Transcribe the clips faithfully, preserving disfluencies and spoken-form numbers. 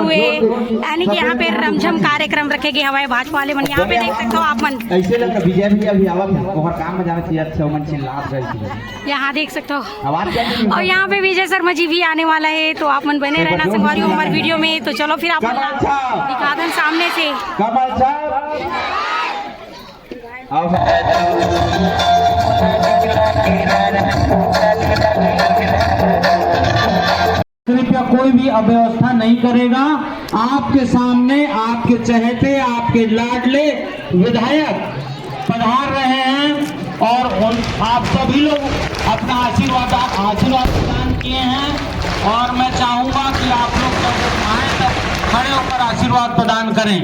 हुए, यानी कि यहाँ पे रमझम कार्यक्रम रखे गए हवय भाजपा वाले मन। यहाँ पे देख सकते हो आप मन। ऐसे लग रहा विजय भैया भी आवत है, ओकर काम में जाना चाहिए, अच्छा मन चिल्लात गए थे। यहाँ देख सकते हो। आवाज क्या नहीं और यहाँ पे विजय शर्मा जी भी आने वाला है, तो आप मन बने रहना संगवारी हो हमारे वीडियो में। तो चलो फिर आप मन ला दिखा दन सामने से। कमल साहब। आओ। कृपया कोई भी अव्यवस्था नहीं करेगा। आपके सामने आपके चहेते, आपके लाडले विधायक पधार रहे हैं और उन, आप सभी लोग अपना आशीर्वाद, आशीर्वाद प्रदान किए हैं और मैं चाहूंगा कि आप लोग जब आए तब खड़े होकर आशीर्वाद प्रदान करें।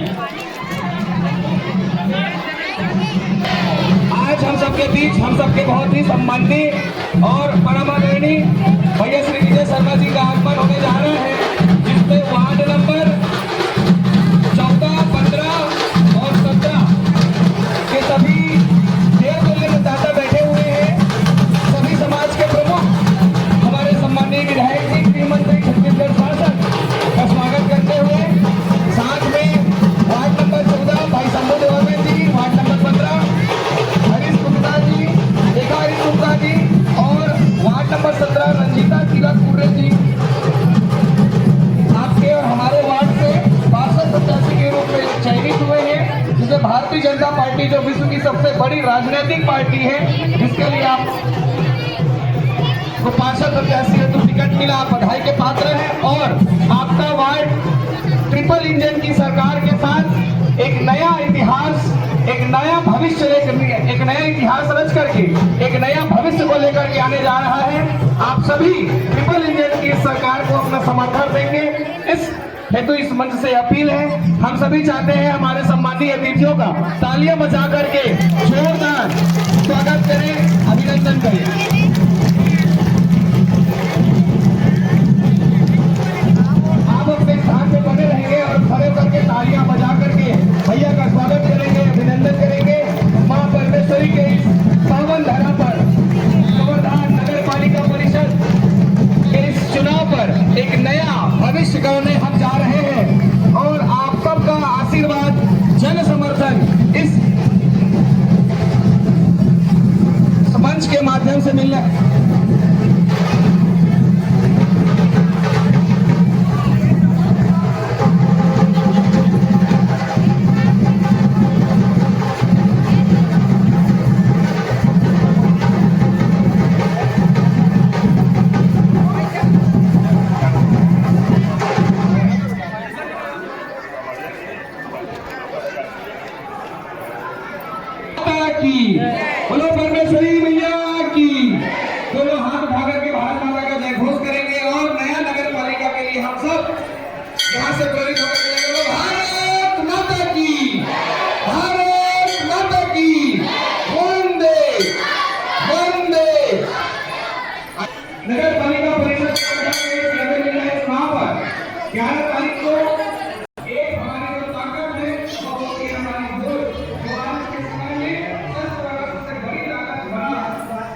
आज हम सबके बीच, हम सबके बहुत ही सम्माननीय और परम आदरणीय भैया श्री विजय शर्मा जी का आगमन होने जा रहा है, जिसमें वार्ड नंबर चौदह, पंद्रह और सत्रह के सभी देवतुल्य मतदाता बैठे हुए हैं। सभी समाज के प्रमुख हमारे सम्माननीय विधायक जी, गृह मंत्री, छत्तीसगढ़ शासन का स्वागत करते हुए साथ में वार्ड नंबर चौदह भाई शंभू देवानंद जी, वार्ड नंबर पन्द्रह हरीश गुप्ता जी, रेखा हरीश गुप्ता जी और वार्ड नंबर सत्रह रंजीता तिलक कुर्रे जी आपके और हमारे वार्ड से पार्षद प्रत्याशी के रूप में चयनित हुए हैं, जिसे भारतीय जनता पार्टी, जो विश्व की सबसे बड़ी राजनीतिक पार्टी है, जिसके लिए आप को पार्षद प्रत्याशी हेतु टिकट मिला, आप बधाई के पात्र हैं। और आपका वार्ड ट्रिपल इंजन की सरकार के साथ एक नया इतिहास, एक नया भविष्य लेकर, एक नया इतिहास रच करके एक नया भविष्य को लेकर के आने जा रहा है। आप सभी ट्रिपल इंजन की सरकार को अपना समर्थन देंगे। इस हेतु इस मंच से अपील है, हम सभी चाहते हैं हमारे सम्माननीय अतिथियों का तालियां बजा करके जोरदार स्वागत करें, अभिनंदन करें। आप अपने स्थान पे बने रहेंगे और खड़े होकर के तालियां बजा करके भैया का स्वागत करेंगे, अभिनंदन करेंगे। माँ परमेश्वरी के इस पावन धरा पर कवर्धा नगर पालिका परिषद के इस चुनाव पर एक नया भविष्य गढ़ने हम जा रहे हैं और आप सबका आशीर्वाद, जन समर्थन इस मंच के माध्यम से मिलने माता की, बोलो परमेश्वरी मैया की। दोनों हाथ उठा करके भारत माता का जय घोष करेंगे और नया नगर पालिका के लिए हम सब यहाँ से प्रेरित होकर के बोलो, भारत माता की, भारत माता की, वंदे, वंदे। नगर पालिका परिषद के चुनाव पर ग्यारह तारीख को एक हमारी जो ताकत है, वो होती है हमारी वोट। जो आज के समय में दस अगस्त से बड़ी ताकत बड़ा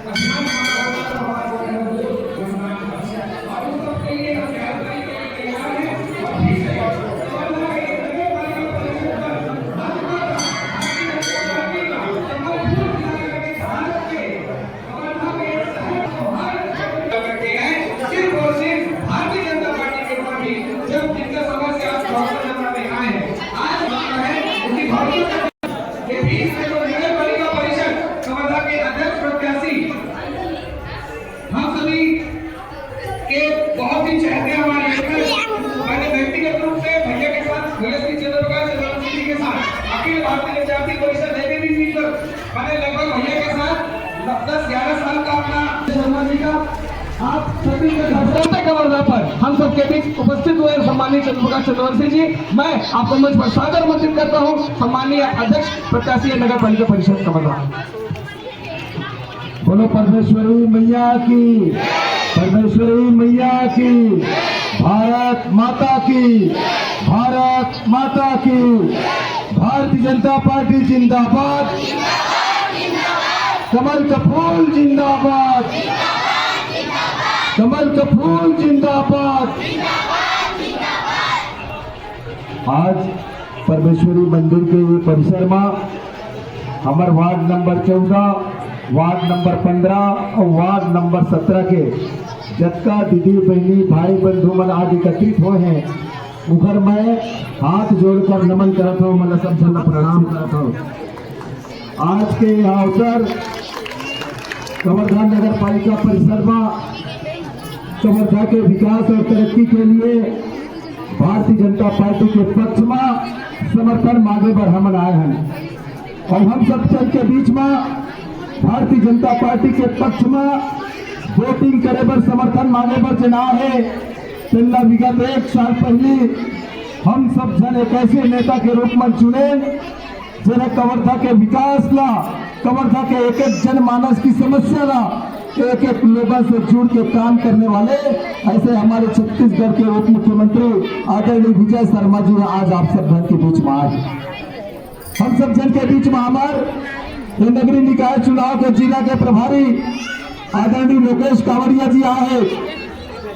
अभियान हमारा होता है, हमारा वोट है, वोट, मतदान। और उस सब के लिए हम ग्यारह तारीख के लिए तैयार हैं। और फिर से कवर्धा के नगर पालिका परिषद पर भाजपा का, भारतीय जनता पार्टी का समर्थन दिला करके भारत के करके हैं, सिर्फ और सिर्फ भारतीय जनता पार्टी के ऊपर भी, जब जिनका समस्या आप भरोसा जताने आए हैं, आज मांग है उनकी भरोसा के बीच में जो नगर पालिका परिषद कवर्धा के अध्यक्ष प्रत्याशी हम सभी के बहुत ही चहेते हमारे नेता, मैंने व्यक्तिगत रूप से भैया के साथ, भैया श्री चंद्रप्रकाश चंद्रवंशी जी के साथ अखिल भारतीय विद्यार्थी परिषद एबीवीपी पर मैंने लगभग भैया के साथ दस ग्यारह साल का अपना शर्मा जी का आप सभी के साथ कवर्धा पर हम सबके बीच उपस्थित हुए सम्मानित चंद्रप्रकाश चंद्रवंशी जी, मैं आपको मंच पर सादर आमंत्रित करता हूँ, सम्माननीय अध्यक्ष प्रत्याशी नगर पालिका परिषद कवर्धा। बोलो परमेश्वरी मैया की, परमेश्वरी मैया की, भारत माता की, भारत माता की। भारतीय जनता पार्टी जिंदाबाद। कमल का फूल जिंदाबाद। कमल का फूल जिंदाबाद। आज परमेश्वरी मंदिर के ये परिसर में हमर वार्ड नंबर चौदह, वार्ड नंबर पन्द्रह और वार्ड नंबर सत्रह के जतका दीदी, बहनी, भाई, बंधु मन आज एकत्रित होए हैं, उकर मैं हाथ जोड़कर नमन करत हूँ, मन सब झन प्रणाम करत हूँ। आज के यह अवसर कवर्धा नगर पालिका परिसर में कवर्धा के विकास और तरक्की के लिए भारतीय जनता पार्टी के पक्ष में समर्थन मांगे बर हमन आए हैं। और हम सब जन के बीच में भारतीय जनता पार्टी के पक्ष में वोटिंग करे बर, समर्थन मांगे बर जेन आए हे, तेन ला विगत एक साल पहली हम सब जन एक ऐसे नेता के रूप में चुने, जेन कवर्धा के विकास ला, कवर्धा के एक एक जनमानस की समस्या ला एक एक लोगों से जुड़ के काम करने वाले ऐसे हमारे छत्तीसगढ़ के उप मुख्यमंत्री आदरणीय विजय शर्मा जी आज आप सब जन के बीच में आए। हम सब जन के बीच में हमार ये नगरीय निकाय चुनाव के जिला के प्रभारी आदरणीय लोकेश कावड़िया जी आए हे।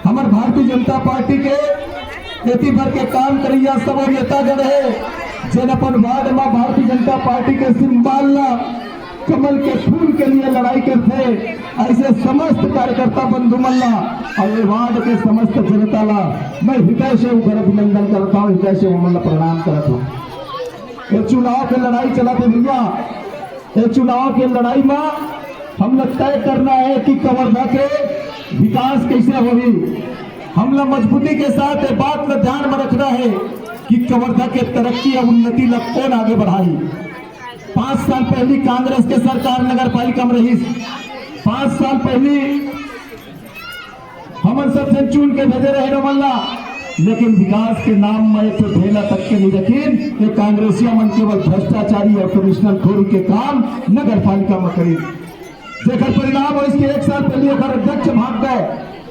हमर भारतीय जनता पार्टी के एती भर के काम करइया सब नेतागण हे, जेन अपन वार्ड में भारतीय जनता पार्टी के सिंबल ला कमल के फूल के लिए लड़ाई करथे, ऐसे समस्त कार्यकर्ता बंधु मन ला और ये वार्ड के समस्त जनता ला मैं हृदय से उनकर अभिनंदन करता हूँ, हृदय से उमन ला प्रणाम करत हूँ। ये चुनाव के लड़ाई चलत हे भैया, ये चुनाव के लड़ाई में हम लोग तय करना है कि कवर्धा के विकास कैसे होही। हमला मजबूती के साथ ये बात ला ध्यान में रखना है कि कवर्धा के तरक्की और उन्नति ला कौन आगे बढ़ाही। पाँच साल पहली कांग्रेस के सरकार नगर पालिका में रही, पाँच साल पहली हमन सब झन चुन के भेजे रहे हमन ला, लेकिन विकास के नाम में एक ठो ढेला तक के नहीं रखिन। ये कांग्रेसिया मन केवल भ्रष्टाचारी और कमिश्नर खोरी के काम नगर पालिका में करिन, जेकर परिणाम होइस कि एक साल पहले ओकर अध्यक्ष भाग गए,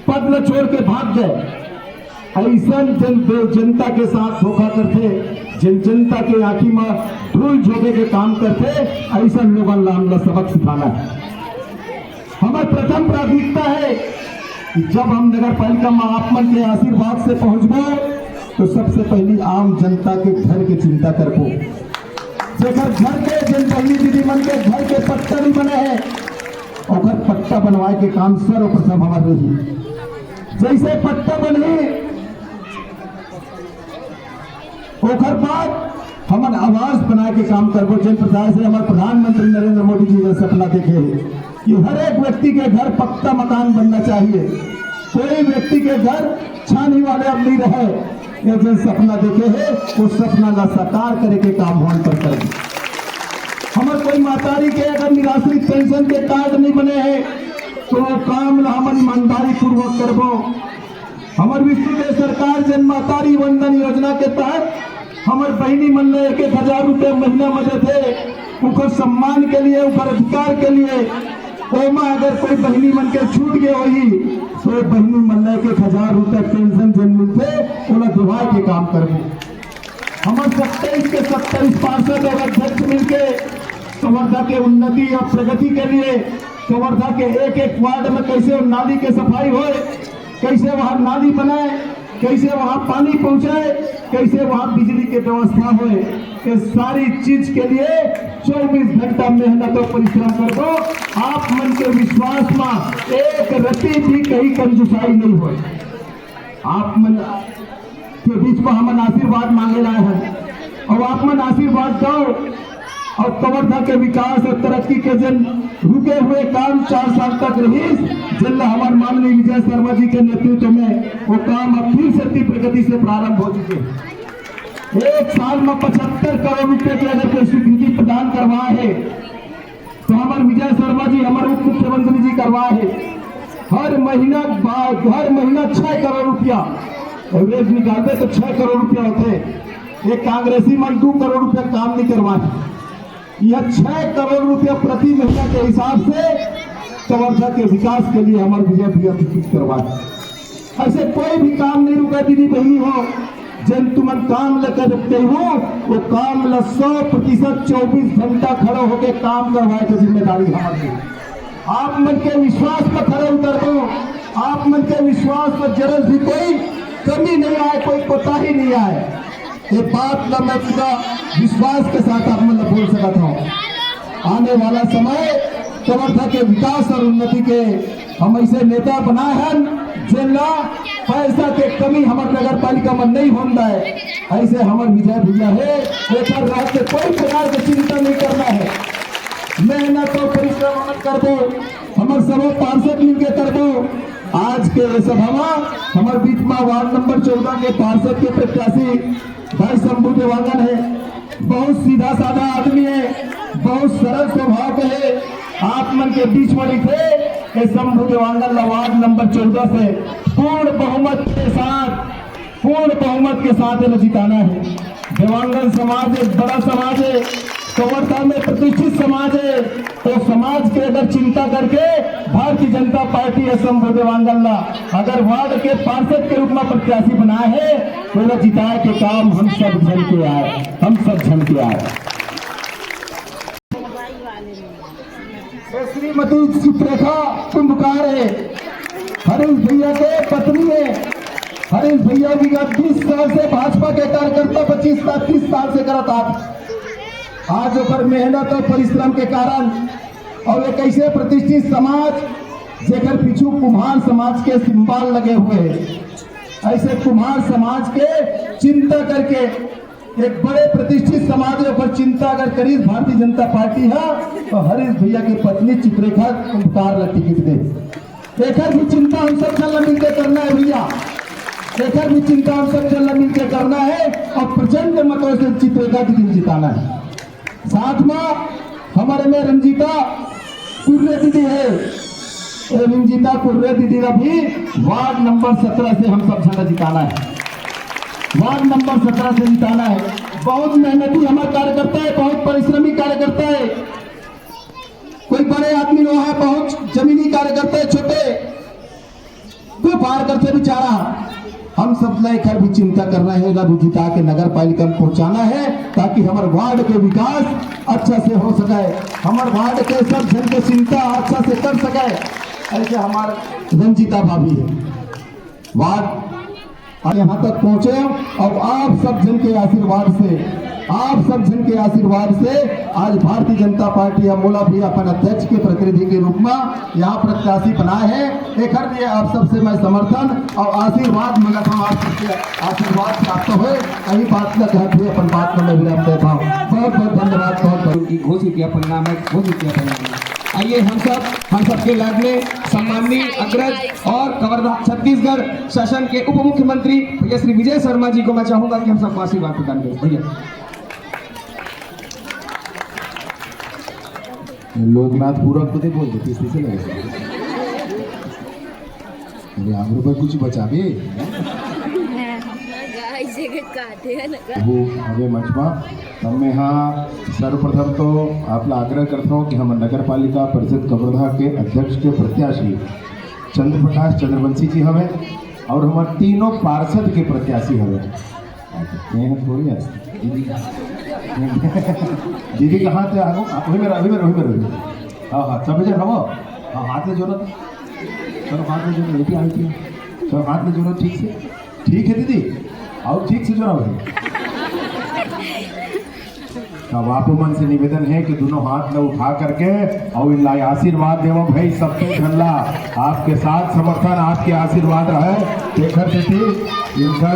पद ल छोड़ के भाग गए। ऐसन जन, जो जनता के साथ धोखा करथे, जिन जनता के आंखी में धूल झोंके के काम करथे, ऐसन लोगन ला हमला सबक सिखाना है। हमर प्रथम प्राथमिकता है कि जब हम नगर पालिका में आप मन के आशीर्वाद से पहुंचबो, तो सबसे पहली आम जनता के घर के चिंता करबो। जेकर घर के, जिन बहनी दीदी मन के घर के पट्टा नहीं बने है, ओकर पट्टा बनवाए के काम सर्वप्रथम हमर रही। जैसे पट्टा बनही, ओकर बाद हमन आवास बनाए के काम करबो, जिन प्रकार से हमर प्रधानमंत्री नरेंद्र मोदी जी ने सपना देखे हे कि हर एक व्यक्ति के घर पक्का मकान बनना चाहिए, कोई व्यक्ति के घर छानी वाले अब नहीं रहे। ये जो सपना देखे हे, वो सपना ला साकार करे के काम हमन पर करबो। हमर कोई महतारी के अगर निराश्रित पेंशन के कार्ड नहीं बने हे, तो वो काम ला हमन ईमानदारी पूर्वक करबो। हमर विष्णुदेव सरकार जन महतारी वंदन योजना के तहत हमर बहिनी मन ल एक एक हजार रुपया महीना म देथे, उकर सम्मान के लिए, उकर अधिकार के लिए। ओमा अगर कोई बहिनी मन के छूट गए होही, तो बहिनी मन ल एक एक हजार रुपया पेंशन जन मिलथे, ओला देवाए के काम करबो। हमर सत्ताईस के सत्ताईस पार्षद और अध्यक्ष मिलके कवर्धा के उन्नति और प्रगति के लिए कवर्धा के एक एक वार्ड में कैसे नाली के सफाई होए, कैसे वहाँ नाली बनाए, कैसे वहाँ पानी पहुँचाए, कैसे वहाँ बिजली के व्यवस्था होए, ये सारी चीज के लिए चौबीस घंटा मेहनत और परिश्रम करबो। आप मन के विश्वास में एक रत्ती भी कहीं कंजूसाई नहीं होए। आप मन के बीच में हमन आशीर्वाद मांगे ला आए हन, और आप मन आशीर्वाद दो, और कवर्धा के विकास और तरक्की के जन रुके हुए काम चार साल तक रहीस, जिन ला हमर माननीय विजय शर्मा जी के नेतृत्व में वो काम अब फिर से तीव्र गति से प्रारंभ हो चुके हैं। एक साल में पचहत्तर करोड़ रुपए के अगर कोई स्वीकृति प्रदान करवाए है, तो हमर विजय शर्मा जी, हमर उप मुख्यमंत्री जी करवाए हे। हर महीना बा-, हर महीना छह करोड़ रुपया एवरेज निकालबे तो छह करोड़ रुपया होथे। एक कांग्रेसी मन दो करोड़ रुपया काम नहीं करवाए। यह छह करोड़ रुपया प्रति महीना के हिसाब से कवर्धा के विकास के लिए हमर विजय भैया विकसित करवाए। ऐसे कोई भी काम नहीं रुका दीदी बहनी हो, जन तुमन काम ल कर सकते हो, वो काम ल सौ प्रतिशत चौबीस घंटा खड़ा होके काम करवाए के जिम्मेदारी हमारी है। आप मन के विश्वास पर खड़े उतर दो, आप मन के विश्वास पर जरा भी कोई कमी नहीं आए, कोई कोताही नहीं आए। ये बात ला मैं पूरा विश्वास के साथ आप मन ला बोल सकत हूँ। आने वाला समय कवर्धा के विकास और उन्नति के हम ऐसे नेता बनाए हन, जेन ला पैसा के कमी हमर नगर पालिका में नहीं होन दाए। ऐसे हमर विजय भैया है, एकर राज्य कोई प्रकार के चिंता नहीं करना है। मेहनत और परिश्रम हमन करबो, हमर सब पार्षद मिलके करबो। आज के ये सभा में हमर बीच में वार्ड नंबर चौदह के पार्षद के प्रत्याशी भाई शंभू देवांगन है। बहुत सीधा साधा आदमी है, बहुत सरल स्वभाव के है। आप मन के बीच में रहिथे, ये शंभू देवांगन ला वार्ड नंबर चौदह से पूर्ण बहुमत के साथ, पूर्ण बहुमत के साथ एला जिताना है। देवांगन समाज एक बड़ा समाज है, कवर्धा में प्रतिष्ठित समाज है। तो समाज के अगर चिंता करके भारतीय जनता पार्टी ह शंभू देवांगन ला अगर वार्ड के पार्षद के रूप में प्रत्याशी बनाए है, तो एला जिताए के काम हम सब झन के आए, हम सब झन के आए। ये श्रीमती चित्रेखा कुंभकार है, हरीश भैया के पत्नी है। हरीश भैया भी का बीस साल से भाजपा के कार्यकर्ता, पच्चीस साल, तीस साल से करत आत। आज ओकर मेहनत और परिश्रम के कारण और एक ऐसे प्रतिष्ठित समाज जेकर पीछू कुम्हार समाज के सिंबल लगे हुए हैं, ऐसे कुम्हार समाज के चिंता करके एक बड़े प्रतिष्ठित समाज के ऊपर चिंता अगर करीस भारतीय जनता पार्टी है, तो हरीश भैया की पत्नी चित्रेखा कुंभकार ला टिकट दे। एकर भी चिंता हम सब झन ला मिलके करना है भैया, एकर भी चिंता हम सब झन ला मिलके करना है और प्रचंड मतों से चित्रेखा दीदी जिताना है। साथ में हमारे में रंजीता कुर्रे दीदी है, ए रंजीता कुर्रे दीदी का भी वार्ड नंबर सत्रह से हम सब झन ला जिताना है, वार्ड नंबर सत्रह से जिताना है। बहुत मेहनती हमारा कार्यकर्ता है, बहुत परिश्रमी कार्यकर्ता है, कोई बड़े आदमी नो है, बहुत जमीनी कार्यकर्ता है, छोटे व्यापार करते बेचारा। हम सब ला एकर भी चिंता करना है, एला भी जिता के नगर पालिका में पहुंचाना है, ताकि हमर वार्ड के विकास अच्छा से हो सके, हमर वार्ड के सब झन के चिंता अच्छा से कर सके। ऐसे हमार रंजीता भाभी है, वार्ड और यहाँ तक पहुंचे। अब आप सब झन के आशीर्वाद से, आप सब झन के आशीर्वाद से आज भारतीय जनता पार्टी या मोला भी अपन अध्यक्ष के प्रतिनिधि के रूप में यहाँ प्रत्याशी बनाए है। एकर लिए आप सबसे मैं समर्थन और आशीर्वाद मांगत हूँ, आप सबसे आशीर्वाद प्राप्त होए। यही बात ला कहत हुए अपन बात में मैं विराम देता हूँ। बहुत बहुत धन्यवाद, बहुत बहुत। उनकी घोषित ज्ञापन नाम है, घोषित ज्ञापन नाम है। आइए हम सब, हम सबके लाडले सम्माननीय अग्रज और कवर्धा छत्तीसगढ़ शासन के उप मुख्यमंत्री भैया श्री विजय शर्मा जी को मैं चाहूंगा कि हम सबको आशीर्वाद प्रदान करें। भैया। लोकनाथ पूरा खुद ही बोल देते, इसलिए लगे। अरे, हमरो बर कुछ बचाबे। वो हवे मंच मा, तब मैं हा सर्वप्रथम तो आप ला आग्रह करता हूँ कि हम नगर पालिका परिषद कवर्धा के अध्यक्ष के प्रत्याशी चंद्र प्रकाश चंद्रवंशी जी हवे और हमारे तीनों पार्षद के प्रत्याशी हवे। ये थोड़ी है। दीदी, दीदी कहाँ थे? आगो, वही मेरा, वही मेरा, वही मेरा, वही मेरा। हाँ, हाँ, सब जन हवो। हाँ, हाथ में जोड़ो। चलो, हाथ में जोड़ो, बेटी आई थी। चलो, हाथ में जोड़ो ठीक से। ठीक है दीदी, और ठीक से जोड़ो भाई। अब आप मन से निवेदन है कि दोनों हाथ में उठा करके और इन ला आशीर्वाद देवो भाई, सबके झन ला आपके साथ समर्थन, आपके आशीर्वाद रहे। देखर दीदी, इनका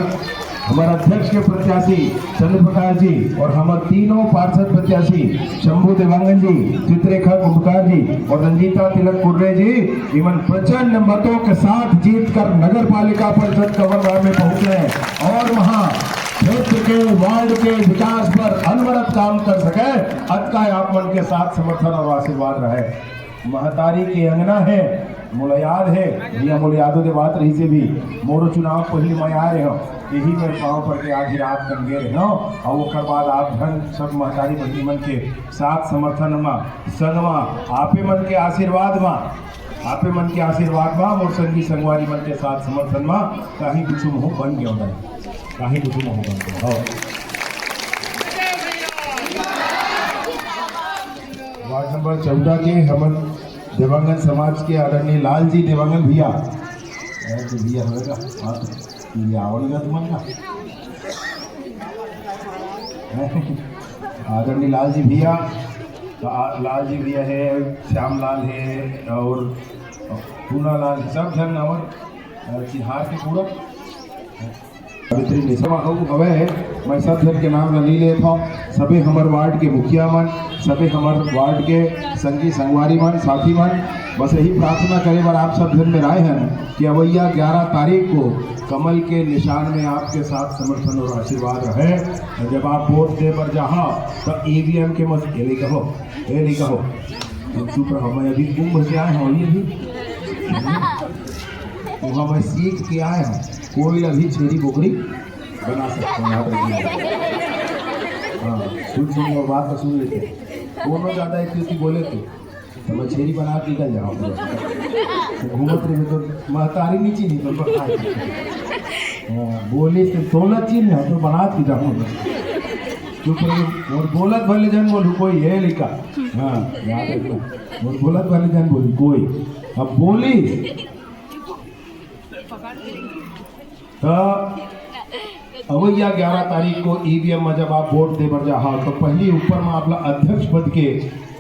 हमारे अध्यक्ष के प्रत्याशी चंद्र प्रकाश जी और हमारे तीनों पार्षद प्रत्याशी शंभू देवांगन जी, चित्ररेखा कुंभकार जी और रंजीता तिलक कुर्रे जी, इमन प्रचंड मतों के साथ जीतकर नगर पालिका परिषद कवर्धा में पहुंचे हैं और वहां क्षेत्र के, वार्ड के विकास पर अनवरत काम कर सके। अतका आप मन के साथ समर्थन और आशीर्वाद रहे। महतारी के अंगना है, मोला याद है, भैया मोला यादव दे बात रही से भी, मोरो चुनाव पहले मैं आ रहे हो, यही मेरे पाँव पर के आधी रात कन गे रहे हो, और ओकर बाद आप धन सब महतारी बहिनी मन के साथ समर्थन मा, संग मा, आपे मन के आशीर्वाद मा, आपे मन के आशीर्वाद मा, मोर संगी संगवारी मन के साथ समर्थन मा, काही कुछ मुँह बन गया होता है, काही कुछ मुँह बन गया हो। वार्ड नंबर चौदह के हमन देवांगन समाज के आदरणीय लाल जी देवांगन भैया, अरे तो भैया होगा, हाँ तो भैया आवल गया तुम्हारा। आदरणीय लाल जी भैया, ला-, लाल जी भैया है, श्याम लाल है और पूना लाल, सब झन हमर, अ, तिहार के पूरा सावित्री निशा हवे है। मैं सब झन के नाम ला नहीं लेत हूँ। सबे हमर वार्ड के मुखिया मन, सबे हमर वार्ड के संगी संगवारी मन, साथी मन, बस यही प्रार्थना करे बर आप सब झन में राय है कि अवैया ग्यारह तारीख को कमल के निशान में आपके साथ समर्थन और आशीर्वाद रहे। और जब आप वोट दे बर जाहा, तो ईवीएम के मस-, ये नहीं कहो, ये नहीं कहो, तुम चुप रहो। मैं अभी कुंभ से आया हूँ, ये भी वहाँ मैं सीख के आया हूँ। कोई अभी छेरी बोकरी बना सकते हैं, याद रखिए। हाँ, सुन सुन और बात तो सुन लेते हैं। दोनों ज्यादा एक चीज बोले तो तो मैं छेरी बना के निकल जाऊँ। तो घूमत रहे तो महतारी नहीं चीनी तो बता। हाँ, बोले तो सोना चीन है तो बना के जाऊँ। चुप रहो। और बोलत भले जन बोलू कोई है लिखा। हाँ, याद रखना। और बोलत भले जन बोलू कोई। अब बोली तो अवैया ग्यारह तारीख को ईवीएम में जब आप वोट दे बर जाहा, तो पहली ऊपर में आपला अध्यक्ष पद के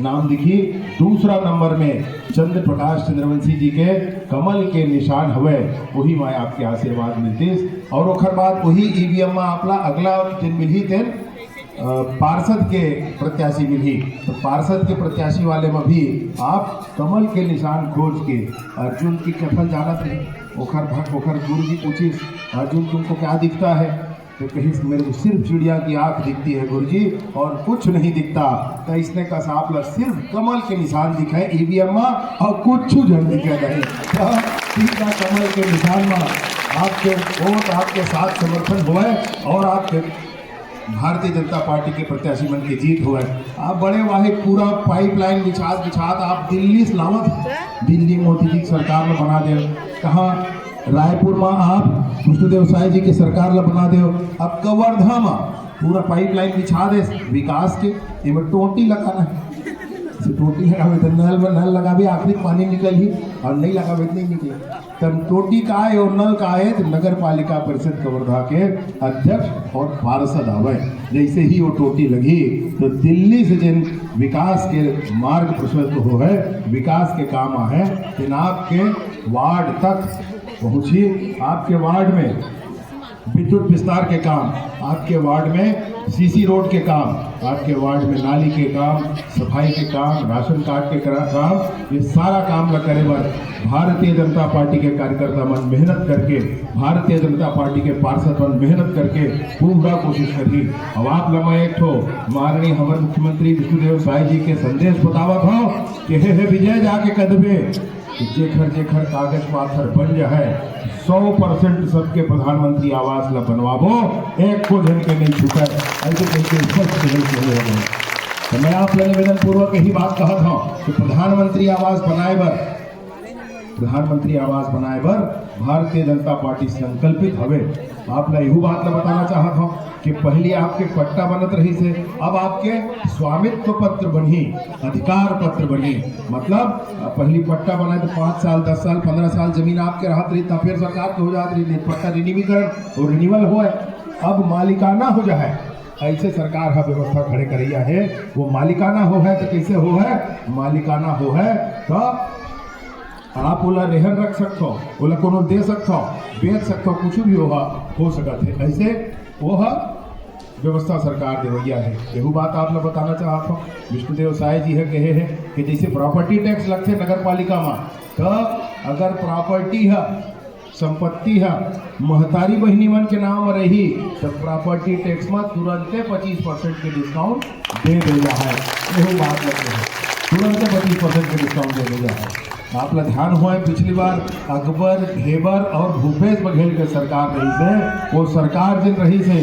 नाम दिखी, दूसरा नंबर में चंद्र प्रकाश चंद्रवंशी जी के कमल के निशान हवे, वही में आपके आशीर्वाद मिलतीस। और ओखर बाद वही ईवीएम में आपला अगला जिन मिलही तेन, अ, पार्षद के प्रत्याशी मिलही। तो पार्षद के प्रत्याशी वाले में भी आप कमल के निशान खोज के अर्जुन की कथन जानत रही, ओखर भक्त, ओखर गुरु जी पूछिस, "अर्जुन, तुमको क्या दिखता है?" तो कहिस, "मेरे को सिर्फ चिड़िया की आंख दिखती है गुरुजी, और कुछ नहीं दिखता।" तो इसने कहा, "साहब ला सिर्फ कमल के निशान दिखे ईवीएम में और कुछ झन दिखे नहीं।" तो ठीक है, कमल के निशान में आपके वोट, आपके साथ समर्थन हुए और आपके भारतीय जनता पार्टी के प्रत्याशी मन के जीत हुए। आप बड़े वाहे पूरा पाइपलाइन बिछात बिछात आप दिल्ली से लावत, दिल्ली मोदी जी की सरकार में बना दे। कहाँ रायपुर में आप विष्णुदेव साय जी के सरकार ला बना दे। अब कवर्धा में पूरा पाइपलाइन बिछा दे विकास के, एमे टोटी लगाना है। से टोटी लगावे तो नल में नल लगावे, आखिरी पानी निकल ही, और नहीं लगावे तो नहीं निकले। तब टोटी का आए और नल का आए तो नगर पालिका परिषद कवर्धा के अध्यक्ष और पार्षद आवे। जैसे ही वो टोटी लगी तो दिल्ली से जिन विकास के मार्ग प्रशस्त हो है, विकास के काम आ है, तेन आपके वार्ड तक पहुंची। आपके वार्ड में विद्युत विस्तार के काम, आपके वार्ड में सीसी रोड के काम, आपके वार्ड में नाली के काम, सफाई के काम, राशन कार्ड के करा-, काम, ये सारा काम ला करे बर भारतीय जनता पार्टी के कार्यकर्ता मन मेहनत करके, भारतीय जनता पार्टी के पार्षद मन मेहनत करके पूरा कोशिश करही। अब आप ला मैं एक ठो माननीय हमर मुख्यमंत्री विष्णुदेव साय जी के संदेश बतावत हूँ कि हे, हे विजय जाके कह देबे कि जेखर जेखर कागज पाथर बन जाए, सौ परसेंट सबके प्रधानमंत्री आवास ला बनवाबो, एक को झन के नहीं छूटे, ऐसे कह के स्पष्ट कहे चले हो गए। तो मैं आप ला निवेदन पूर्वक यही बात कहत हूँ कि प्रधानमंत्री आवास बनाए बर, प्रधानमंत्री आवास बनाए बर भारतीय जनता पार्टी संकल्पित हवे। आप ला एहू बात ला बताना चाहत हूँ कि पहली आपके पट्टा बनत रही से, अब आपके स्वामित्व पत्र बनही, अधिकार पत्र बनही। मतलब पहली पट्टा बनाए तो पाँच साल, दस साल, पन्द्रह साल जमीन आपके रहत रही, तब फिर सरकार के हो जात रही, नहीं पट्टा रिन्यूवीकरण और रिन्यूअल होए, अब मालिकाना हो जाए। ऐसे सरकार हा व्यवस्था खड़े करैया है, वो मालिकाना हो है तो कैसे हो है, मालिकाना हो है तो आप ओला रेहन रख सकथो, ओला कोनो दे सकथो, बेच सकथो, कुछ भी ओहा हो सकत है। ऐसे ओहा व्यवस्था सरकार देवैया है। एहू बात आप ला बताना चाहत हूँ, विष्णुदेव साय जी ह कहे है कि जैसे प्रॉपर्टी टैक्स लगथे नगर पालिका मा, तो अगर प्रॉपर्टी ह, संपत्ति ह महतारी बहिनी मन के नाम म रही, तो प्रॉपर्टी टैक्स मा तुरंते पच्चीस परसेंट के डिस्काउंट दे देवैया है। एहू बात लगे है, तुरंते पच्चीस परसेंट के डिस्काउंट दे देवैया है। आप ला ध्यान होए, पिछली बार अकबर, ढेबर और भूपेश बघेल के सरकार रही से, वो सरकार जिन रही से,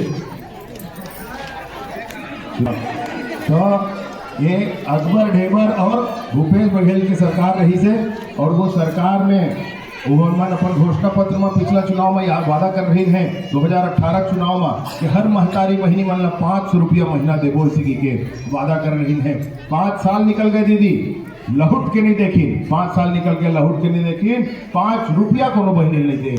तो ये अकबर, ढेबर और भूपेश बघेल की सरकार रही से, और वो सरकार में उमन मन अपन घोषणा पत्र में पिछला चुनाव में या वादा कर रही हैं, दो हज़ार अठारह चुनाव में, कि हर महतारी बहिनी मन ला पाँच सौ रुपया महीना देबो, इसी की के वादा कर रही हैं। पाँच साल निकल गए दीदी, लहुट के नहीं देखिन, पाँच साल निकल के लहुट के नहीं देखिन, पाँच रुपया कोनो बहिनी नहीं दे।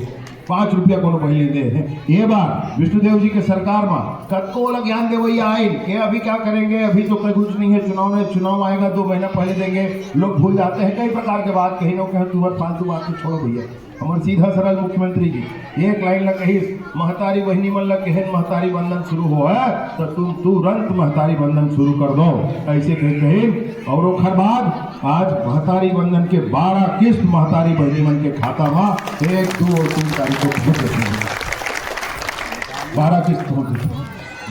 पाँच रुपया कोनो पहिली दे हे। ये बार विष्णुदेव जी के सरकार मा कतको ओला ज्ञान देवैया आइन, ये अभी क्या करेंगे, अभी तो कहीं कुछ नहीं है, चुनाव में, चुनाव आएगा, दो महीना पहले देंगे, लोग भूल जाते हैं। कई प्रकार के बात कही, लोग कहे, "तू बस फालतू बात को छोड़ो भैया।" हमर सीधा सरल मुख्यमंत्री जी एक लाइन ला कहिस, "महतारी बहिनी मन ला कहेन महतारी बंदन शुरू हो है, तो तुम तुरंत महतारी बंदन शुरू कर दो।" ऐसे कह कहिन। और ओखर बाद आज महतारी बंदन के बारह किस्त महतारी बहिनी मन के खाता मा एक, दो और तीन तारीख को पहुंच जाते हैं। बारह किस्त पहुंच जाते हैं।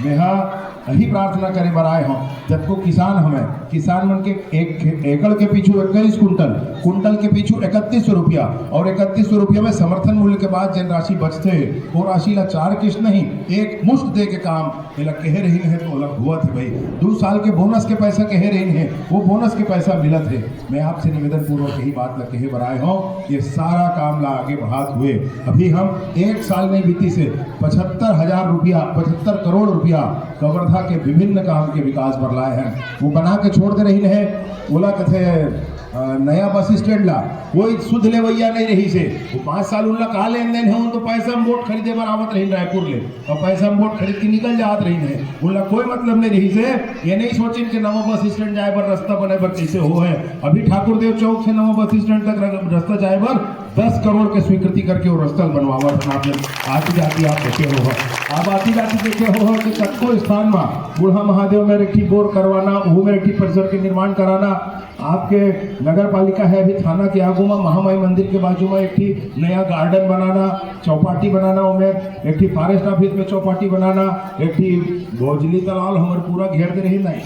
मेहा यही प्रार्थना करे बर आए हों, जतको किसान हमें, किसान मन के एक एकड़ के पीछू इक्कीस कुंटल, कुंटल के पीछू इकतीस सौ रुपया, और इकतीस सौ रुपया में समर्थन मूल्य के बाद जेन राशि बचथे, वो राशि ला चार किस्त नहीं, एक मुश्त दे के काम एला कहे रहिन हे, तो ओला हुआ थे भाई। दो साल के बोनस के पैसा कहे रहिन हे, वो बोनस के पैसा मिलत हे। मैं आपसे निवेदन पूर्वक यही बात ला कहे बर आए हों, ये सारा काम ला आगे बढ़ात हुए अभी हम एक साल नहीं बीती से पचहत्तर हजार रुपया, पचहत्तर करोड़ रुपया कवर्धा के विभिन्न काम के विकास बर लाए हैं। वो बना के छोड़ दे रहिन हे, ओला कथे, अ, नया बस स्टैंड ला कोई सुध लेवैया नहीं रहिस हे। वो पाँच साल उनला का लेन देन हे, उन तो पैसा में वोट खरीदे बर आवत रहिन रायपुर ले, और पैसा में वोट खरीद के निकल जात रहिन हे। उनला कोई मतलब नहीं रहिस हे। ये नहीं सोचिन कि नवा बस स्टैंड जाए बर रास्ता बने बर कैसे हो है। अभी ठाकुर देव चौक से नवा बस स्टैंड तक र-, रास्ता जाए बर दस करोड़ के स्वीकृति करके वो रास्ता बनवावत हन। आप लोग आती जाती आप देखे हो, आप आती जाती देखे हो कि कतको स्थान मा बूढ़ा महादेव में एक ठी बोर करवाना, वहू में एक ठी परिसर के निर्माण कराना, आपके नगर पालिका है अभी थाना के आगू मा, महामाई मंदिर के बाजू मा एक ठी नया गार्डन बनाना, चौपाटी बनाना, ओमेर एक ठी फॉरेस्ट ऑफिस में चौपाटी बनाना, एक ठी भोजली तालाब हमर पूरा घेर दे रही नहीं,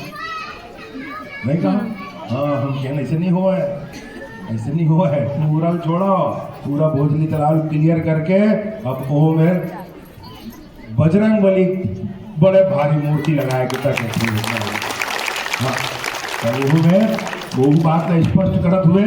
नहीं कहा? हाँ, हम कहना ऐसे नहीं हुआ है, ऐसे नहीं हुआ है। पूरा छोड़ो, पूरा भोजली तालाब क्लियर करके अब ओमेर बजरंग बली बड़े भारी मूर्ति लगाए के तक। हाँ, तो वो में वो बात ला स्पष्ट करत हुए,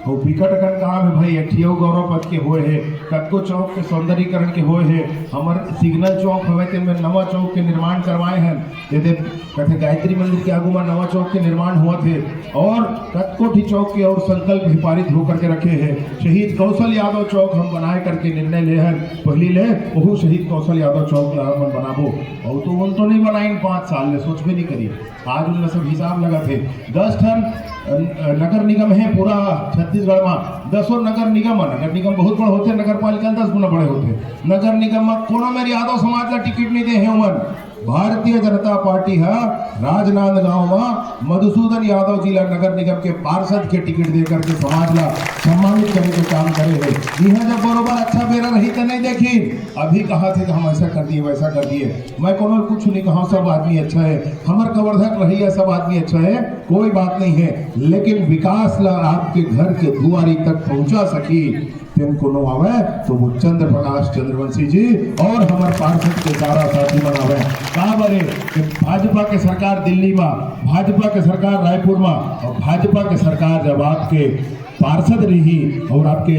वो बिकट अकन काम है भाई। एक ठियो गौरव पथ के हुए है, कतको चौक के सौंदर्यीकरण के हुए है, हमर सिग्नल चौक हवे, तेन में नवा चौक के निर्माण करवाए हैं। ये देख, कथे गायत्री मंदिर के आगू में नवा चौक के निर्माण हुआ थे, और कतको ठी चौक के और संकल्प भी पारित होकर के रखे हैं। शहीद कौशल यादव चौक हम बनाए करके निर्णय ले हैं, पहली ले, वहू शहीद कौशल यादव चौक ला हमन बनाबो। और तो उन तो नहीं बनाइन पाँच साल ले, सोच भी नहीं करी। आज उनका सब हिसाब लगा थे, दस ठन, अ, अ, नगर निगम है पूरा छत्तीसगढ़ में, दसों नगर निगम, नगर निगम बहुत बड़ा होते, नगर पालिका दस गुना बड़े होते। नगर निगम में कोनो मेर यादव समाज का टिकट नहीं दे है उमन। भारतीय जनता पार्टी ह राजनांदगांव म मधुसूदन यादव जी ला नगर निगम के पार्षद के टिकट दे करके समाज ला सम्मानित करे के काम करे हे। इहाँ जब बरोबर अच्छा बेरा रही त नहीं देखी, अभी कहा थे कि हम ऐसा कर दिए, वैसा कर दिए। मैं कोनो कुछ नहीं कहा, सब आदमी अच्छा है, हमर कवर्धा के रहिया सब आदमी अच्छा है, कोई बात नहीं है, लेकिन विकास ला आपके घर के दुआरी तक पहुंचा सकी तेन कोनो आवे तो वो चंद्र प्रकाश चंद्रवंशी जी और हमर पार्षद के सारा साथी मन आवे। का बरे कि भाजपा के सरकार दिल्ली मा, भाजपा के सरकार रायपुर मा, और भाजपा के सरकार जब आपके पार्षद रही और आपके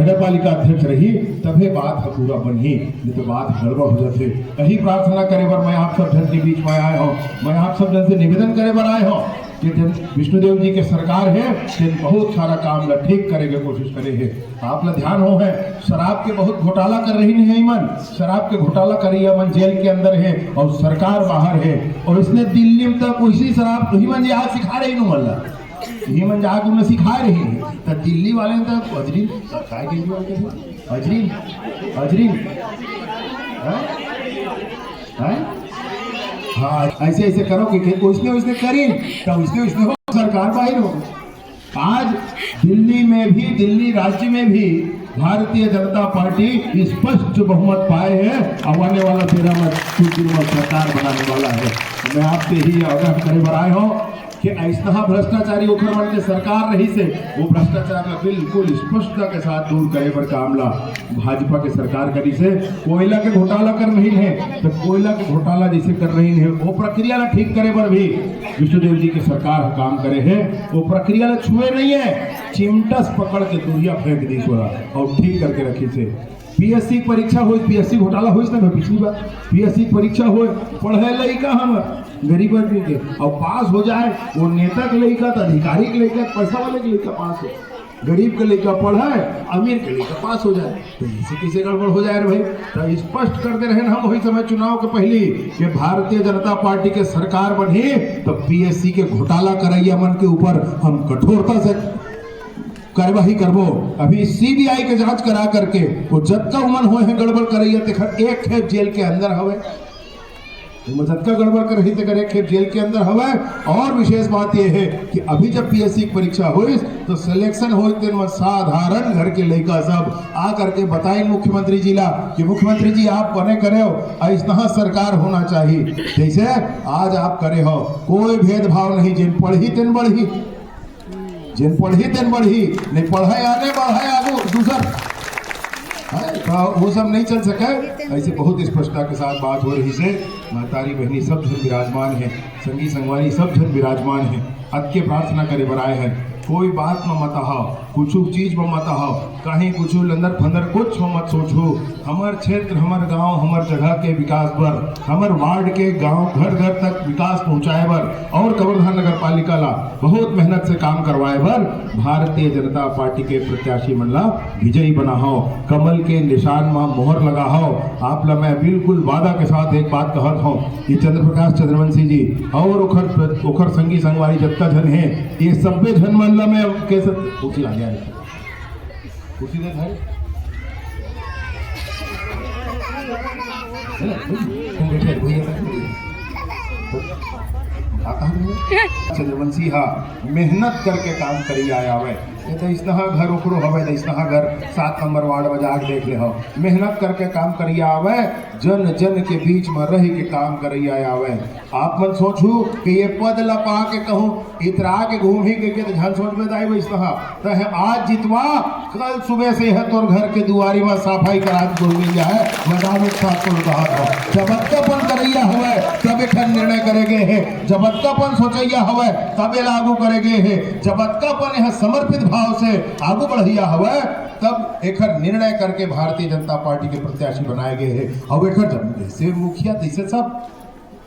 नगर पालिका अध्यक्ष रही, तभे बात ह पूरा बनही, नहीं तो बात गड़बड़ हो जाथे। यही प्रार्थना करे बर मैं आप सब जन के बीच में आए हों। मैं आप सब जन से निवेदन करे बर आए हों कि जन विष्णुदेव जी के सरकार है, तेन बहुत सारा काम ला ठीक करे के कोशिश करे है। आप ला ध्यान हो है, शराब के बहुत घोटाला कर रही है मन, शराब के घोटाला करिया मन जेल के अंदर है और सरकार बाहर है। और इसने दिल्ली में तक वैसी शराब वही मन आज सिखा रही नु वाला, ये मन जाके उन्हें सिखा रही है। तो दिल्ली वाले ने तो अजरीन, काय के दिल्ली वाले के? अजरीन, अजरीन, हैं? हैं? हाँ, ऐसे ऐसे करो कि, कि उसने उसने करी, तो उसने उसने हो, सरकार बाहर हो। आज दिल्ली में भी, दिल्ली राज्य में भी भारतीय जनता पार्टी स्पष्ट बहुमत पाए है और आने वाला तेरह में कुछ दिन में सरकार बनाने वाला है। मैं आपसे ही आग्रह करे बर आए हों कि ऐसा भ्रष्टाचारी ओखर मन के सरकार रही से वो भ्रष्टाचार ला बिल्कुल स्पष्टता के साथ दूर करे बर काम ला भाजपा के सरकार करी से। कोयला के घोटाला कर रही है तो कोयला के घोटाला जैसे कर रही है वो प्रक्रिया ला ठीक करे बर भी विष्णुदेव जी के सरकार ह काम करे है। वो प्रक्रिया ला छुए नहीं है, चिमटा से पकड़ के दूरिया फेंक दी सोरा और ठीक करके रखी से। पीएससी परीक्षा होई, पीएससी घोटाला होई ना पिछली बार, पीएससी परीक्षा होई, पढ़े लइका हम गरीब आदमी के, और पास हो जाए वो नेता के लइका, तो अधिकारी के लइका, पैसा वाले के लइका पास हो। गरीब के लइका पढ़े, अमीर के लइका पास हो जाए, तो इसे कैसे गड़बड़ हो जाए रे भाई? तो स्पष्ट कर दे रहे हैं हम वही समय चुनाव के पहली कि भारतीय जनता पार्टी के सरकार बनही तो पीएससी के घोटाला करैया मन के ऊपर हम कठोरता से कार्यवाही करबो। अभी सीबीआई के जांच करा करके वो जतका उमन होए हैं गड़बड़ करैया, तेखर एक खेप जेल के अंदर हवे। ओमा जतका गड़बड़ करही तेकर एक खेप जेल के अंदर हवय। और विशेष बात यह है कि अभी जब पीएससी की परीक्षा होइस तो सिलेक्शन होइस तेन म साधारण घर के लइका सब आ करके बताइन मुख्यमंत्री जी ला कि मुख्यमंत्री जी आप बने करे हो, ऐसना सरकार होना चाहिए जैसे आज आप करे हो। कोई भेदभाव नहीं, जिन पढ़ही तेन बढ़ही, जिन पढ़ही तेन बढ़ही, नहीं पढ़े आने बढ़े आगू दूसर है, तो वो सब नहीं चल सके। ऐसे बहुत स्पष्टता के साथ बात हो रही से महतारी बहनी सब झन विराजमान है, संगी संगवारी सब झन विराजमान है, अतके प्रार्थना करे बर आए हैं। कोई बात म मत आहो, कुछ चीज म मत आहो, कहीं कुछ लंदर फंदर कुछ म मत सोचो। हमर क्षेत्र, हमर गांव, हमर जगह के विकास बर, हमर वार्ड के गांव घर घर तक विकास पहुंचाए बर और कवर्धा नगर पालिका ला बहुत मेहनत से काम करवाए बर भारतीय जनता पार्टी के प्रत्याशी मन ला विजयी बनाहो, कमल के निशान म मोहर लगाहो। आप ला मैं बिल्कुल वादा के साथ एक बात कहत हूँ कि चंद्र प्रकाश चंद्रवंशी जी और ओखर ओखर संगी संगवारी जतका झन है, ये सब्बे झन मन ला मैं कैसे कुर्सी ला गया कुर्सी दे भाई। है ना? तुम बैठे, भैया बैठे। का कहा तुमने? चंद्रवंशी हा मेहनत करके काम करी आया हवे। ये तो इसनहा घर ओकरो हवे, तो इसनहा घर सात नंबर वार्ड में जाके देख ले हो। मेहनत करके काम करी आवे, जन जन के बीच में रह के काम करी आया हवे। आप मन सोचू कि ये पद ला पा के कहूँ इतरा के घूमही के, के तो झन सोच में दाई वैसनहा। तहे आज जितवा, कल सुबह से है तोर घर के दुआरी में सफाई करा के कोई मिल जाए, मैदान एक साथ तोर कहा था। जब अतकापन करैया हवे, तब एक निर्णय करे गए है। जब अतकापन सोचैया हवे, तब ये लागू करे गए है। जब अतकापन यह समर्पित भाव से आगू बढ़ैया हवे, तब एखर निर्णय करके भारतीय जनता पार्टी के प्रत्याशी बनाए गए है। अब एखर जब जैसे मुखिया तैसे सब,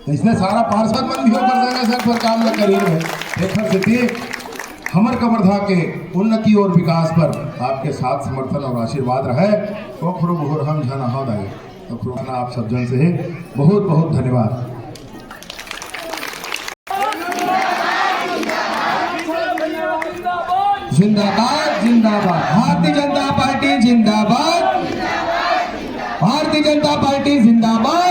इसने सारा पार्षद मन भी ओकर संगे संग पर काम न करी रहे। एखर सेती हमर कवर्धा के उन्नति और विकास पर आपके साथ समर्थन और आशीर्वाद रहे। ओखरो बहुत हम झन आहो दाई, ओखरो आप सब जन से ही बहुत बहुत धन्यवाद। जिंदाबाद,